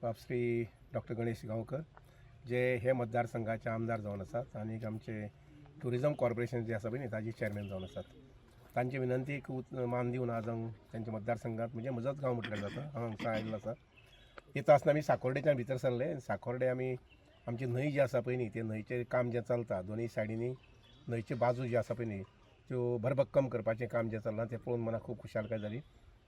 बाब श्री डॉक्टर गणेश गांवकर जे हे मतदारसंघाचे आमदार जावन आसात आनी आमचे ट्युरिजम कॉर्पोरेशन जे आसा पळय न्ही ताजे चॅरमॅन जावन आसात. तांचे विनंतीक मान दिवन आज हांव तांच्या मतदारसंघात, म्हणजे म्हजोच गांव म्हटल्यार जाता, हांव हांगसर आयिल्लो आसा. येता आसतना आमी साकोर्डेच्यान भितर सरले. साकोर्डे आमी आमची न्हंय जी आसा पळय न्ही, ते न्हंयचें काम जें चलता, दोनूय सायडींनी न्हंयच्यो बाजू जी आसा पळय न्ही त्यो भरभक्कम करपाचें काम जें चल्लां तें पळोवन मनाक खूब खुशालकाय जाली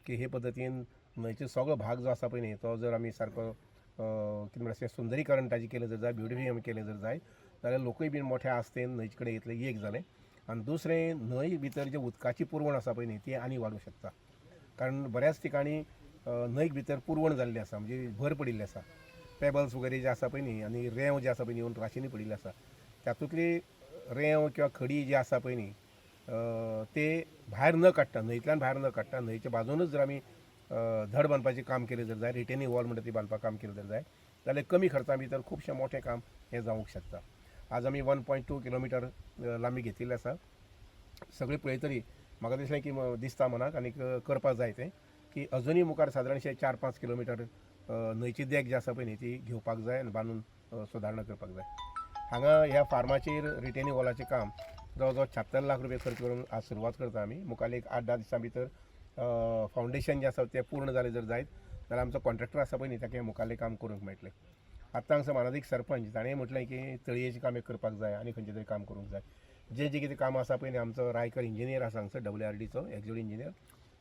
की हे पद्दतीन न्हंयचो सगळो भाग जो आसा पळय न्ही तो जर आमी सारको कितें म्हणटा सुंदरीकरण ताजें केलें जर जाय, ब्युटिफाय आमी केलें जर जाय जाल्यार लोकूय बीन मोठ्या आस्तेन न्हंयचे कडेन येतले. एक जालें. आनी दुसरें, न्हंय भितर जे उदकाची पुरवण आसा पळय न्ही ती आनी वाडूंक शकता, कारण बऱ्याच ठिकाणी न्हंयक भितर पुरवण जाल्ली आसा, म्हणजे भर पडिल्ली आसा. पेबल्स वगैरे जे आसा पळय न्ही आनी रेंव जे आसा पळय न्ही येवन राशींनी पडिल्ली आसा. तातूंतली रेंव किंवा खडी जी आसा पळय न्ही ते भायर न काडटा, न्हंयतल्यान भायर न काडटा, न्हंयच्या बाजूनच जर आमी धड बांदपाचें काम केलें जर जाय, रिटेनिंग वॉल म्हणटा ती बांदपाक काम केलें जर जाय जाल्यार कमी खर्चा भितर खुबशें मोठें काम हें जावंक शकता. आज आमी 1.2 किलोमिटर लांबी घेतिल्ली आसा. सगळें पळयतरी म्हाका दिसलें की दिसता मनाक आनीक करपाक जाय तें की अजुनूय मुखार सादारणशें 4-5 किलोमिटर न्हंयची देग जी आसा पळय न्ही ती घेवपाक जाय आनी बांदून सुदारणा करपाक जाय. हांगा ह्या फार्माचेर रिटेनिंग वॉलाचें काम जवळ जवळ 76 लाख रुपये खर्च करून आज सुरवात करता आमी. मुखार एक 8-10 दिसां भितर फावंडेशन जें आसा तें पूर्ण जालें जर जायत जाल्यार आमचो कॉन्ट्रॅक्टर आसा पळय न्ही ताका मुखारलें काम करूंक मेळटलें. आत्तां हांगसर मानादीक सरपंच ताणें म्हटलें की तळयेचें काम एक करपाक जाय आनी खंयचें तरी काम करूंक जाय. जें जें कितें कामां आसा पळय न्ही, आमचो रायकर इंजिनियर आसा हांगसर WRDचो एक्झिक्युटीव इंजिनियर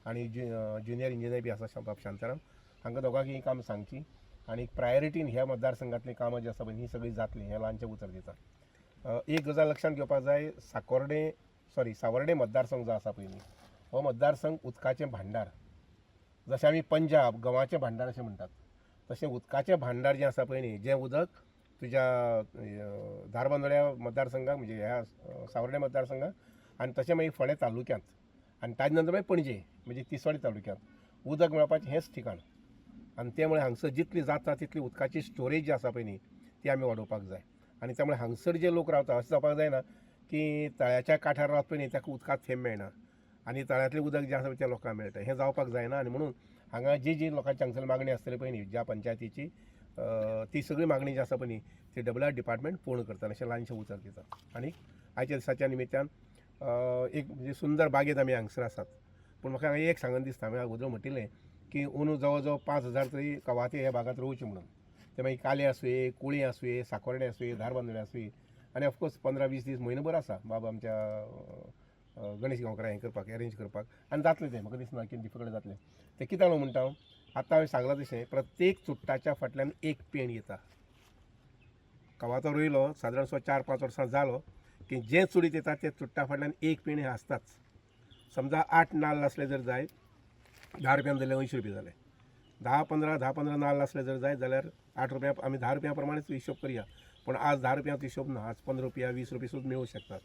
आनी ज्युनियर इंजिनियर बी आसा बाब शांताराम, हांकां दोगांक ही काम सांगची आनी प्रायोरिटीन ह्या मतदारसंघातलीं कामां जीं आसा पळय ही सगळीं जातलीं हें ल्हानशें उतर दिता. एक गजाल लक्षांत घेवपाक जाय, साकोर्डे सॉरी सावर्डे मतदारसंघ जो आसा पळय न्ही हो मतदारसंघ उदकाचें भांडार. जशें आमी पंजाब गंवाचें भांडार अशें म्हणटात तशें उदकाचें भांडार जें आसा पळय न्ही, जें उदक तुज्या धारबांदोड्या मतदारसंघाक म्हणजे ह्या सावर्डे मतदारसंघाक आनी तशें मागीर फोंडें तालुक्यांत आनी ताजे नंतर मागीर पणजे म्हणजे तिसवाडी तालुक्यांत उदक मेळपाचें हेंच ठिकाण. आनी ते मुळे हांगसर जितली जाता तितली उदकाची स्टोरेज जी आसा पळय न्ही ती आमी वाडोवपाक जाय. आनी त्यामुळे हांगसर जे लोक रावता अशें जावपाक जायना की तळ्याच्या कांठार रावता पळय न्ही ताका उदकाक थेंब मेळना आनी तळ्यांतलें उदक जें आसा पळय तें लोकांक मेळटा, हें जावपाक जायना. आनी म्हणून हांगा जी जी लोकांची हांगसर मागणी आसतली पळय न्ही ज्या पंचायतीची ती सगळी मागणी जी आसा पळय न्ही ती WR department पूर्ण करता अशें ल्हानशें उतर दिता. आनी आयच्या दिसाच्या निमित्तान एक म्हणजे सुंदर बागेंत आमी हांगसर आसात, पूण म्हाका हांगा एक सांगन दिसता, हांवें अगोदर म्हटिल्लें की अंदू जवळ जवळ 5000 तरी कवाथे ह्या भागांत रोवचे म्हणून, ते मागीर काले आसुये, कुळी आसुये, साकोर्डे आसुये, धारबांदोडे आसुये. आनी ऑफकोर्स 15-20 दीस म्हयनोभर आसा बाबा आमच्या गणेश गांवकर हें करपाक एरेंज करपाक आनी जातलें तें, म्हाका दिसना की डिफिकल्ट जातलें तें. कित्याक लागून म्हणटा हांव, आतां हांवें सांगलां तशें प्रत्येक चुट्टाच्या फाटल्यान एक पेण येता. कवाथो रोयलो सादारण 4-5 वर्सां जालो की जें चुडीत येता ते चुट्टा फाटल्यान एक पेण हें आसताच. समजा 8 नाल्ल आसले जर जाय 10 रुपयान जाल्यार 80 रुपया जाले, 10-15 नाल्ल आसले जर जाय जाल्यार 8 रुपया, आमी 10 रुपया प्रमाणेच हिशोब करया, पूण आज 10 रुपयांचो हिशोब ना, आज 15 रुपया 20 रुपया सुद्दां मेळूं शकतात.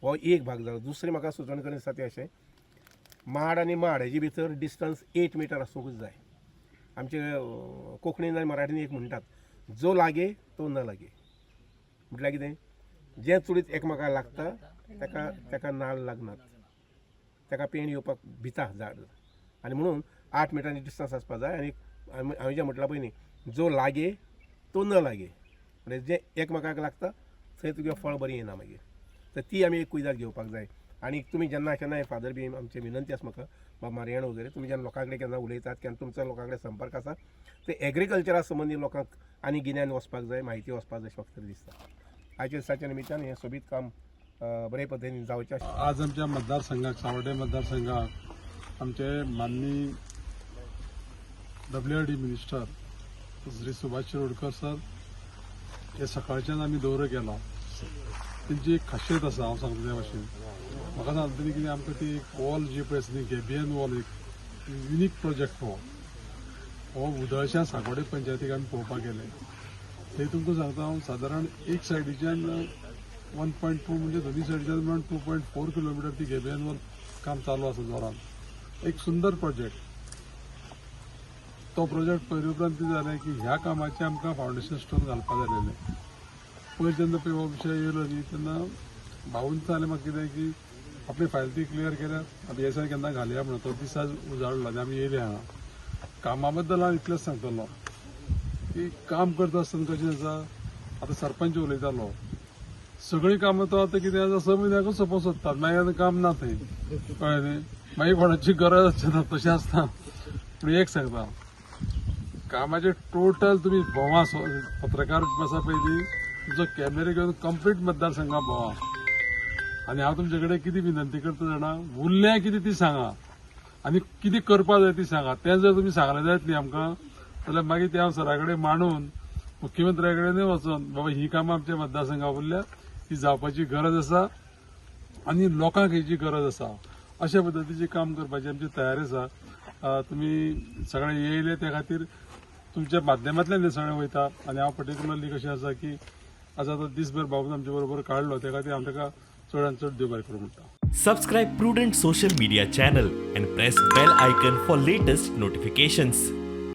हो एक भाग जालो. दुसरें म्हाका सुचोवणी करून दिसता तें अशें, माड आनी माड हेजे भितर डिस्टन्स 8 मिटर आसूंकच जाय. आमचे कोंकणीन आनी मराठीन एक म्हणटात, जो लागे तो न लागे. म्हटल्यार कितें, जें चुडीत एकमेकाक लागता ताका ताका नाल्ल लागनात, ताका पेण येवपाक भिता झाड. आनी म्हणून 8 मिटरांची डिस्टन्स आसपाक जाय. आनी हांवें जें म्हटलां पळय न्ही, जो लागे तो न लागे, म्हणजे जें एकमेकाक लागता थंय तुगे फळ बरें येना मागीर, तर ती आमी एक कुयदाद घेवपाक जाय. आनी तुमी जेन्ना केन्नाय फादर बी आमची विनंती आसा म्हाका बाब मारयाण वगैरे, तुमी जेन्ना लोकां कडेन केन्ना उलयतात, केन्ना तुमचो लोकां कडेन संपर्क आसा, ते एग्रीकल्चरा संबंदी लोकांक आनी गिन्यान वचपाक जाय, म्हायती वचपाक जाय अशें म्हाका तरी दिसता. आयच्या दिसाच्या निमित्तान हें सोबीत काम बरे पद्दतीन जावचें. आज आमच्या मतदारसंघाक, सावर्डे मतदारसंघाक आमचे माननीय WRD minister Shri Subhash Shirodkar sir हे सकाळच्यान आमी दौरो केलो. तेंची एक खासियत आसा, हांव सांगता त्या भाशेन. म्हाका सांगता तेणी कितें, आमकां ती एक वॉल जी पळय आसा न्ही, गेबियन वॉल, एक युनीक प्रोजेक्ट. हो हो उदळश्या साकोडे पंचायतीक आमी पळोवपाक गेले. थंय तुमकां सांगता हांव, सादारण एक सायडीच्यान 1.2 म्हणजे दोन्ही सायडीच्यान मेळून 2.4 किलोमिटर ती गेबियन वॉल काम चालू आसा जोरान. एक सुंदर प्रोजेक्ट. तो प्रोजेक्ट पळयले उपरांत कितें जालें की ह्या कामाचें आमकां फावंडेशन स्टोन घालपाक जालेलें. पयर जेन्ना पळय हो विशय येयलो न्ही तेन्ना भाऊन सांगलें म्हाका कितें की आपली फायल ती क्लियर केल्या, आतां हे दिसा केन्ना घालया म्हणून. तो दीस आज उजाडलो आनी आमी येयले हांगा. कामा बद्दल हांव इतलेंच सांगतलो, की काम करता आसतना कशें आसा, आतां सरपंच उलयतालो, सगळीं कामां तो आतां कितें आसा 6 म्हयन्याकूच सोंपोवंक सोदता, मागीर आतां काम ना थंय, कळ्ळें न्ही? मागीर कोणाची गरज आसची ना, तशें आसता. पूण एक सांगता, कामाचे टोटल तुमी भोंवा, पत्रकार आसा पयलीं तुमचो कॅमेरा घेवन कंप्लीट मतदारसंघा भोंवा. आनी हांव तुमचे कडेन कितें विनंती करता जाणा, उरल्या कितें ती सांगा आनी कितें करपा जाय ती सांगा. तें जर तुमी सांगलें जायत न्ही आमकां जाल्यार मागीर तें हांव सरा कडेन मांडून मुख्यमंत्र्या कडेनूय वचोन बाबा ही कामां आमच्या मतदारसंघा उरल्या, ती जावपाची गरज आसा आनी लोकांक हेची गरज आसा, अशा पद्दतीचें काम करपाची आमची तयारी आसा. तुमी सगळे येयले त्या खातीर तुमच्या माध्यमांतल्यान हें सगळें वयता. आनी हांव पर्टिक्युलरली कशें आसा की आज आतां दीसभर बाबून आमचे बरोबर काडलो, त्या खातीर हांव ताका चडान चड देव बरें करूं म्हणटा. Subscribe Prudent Social Media channel and press bell icon for latest notifications.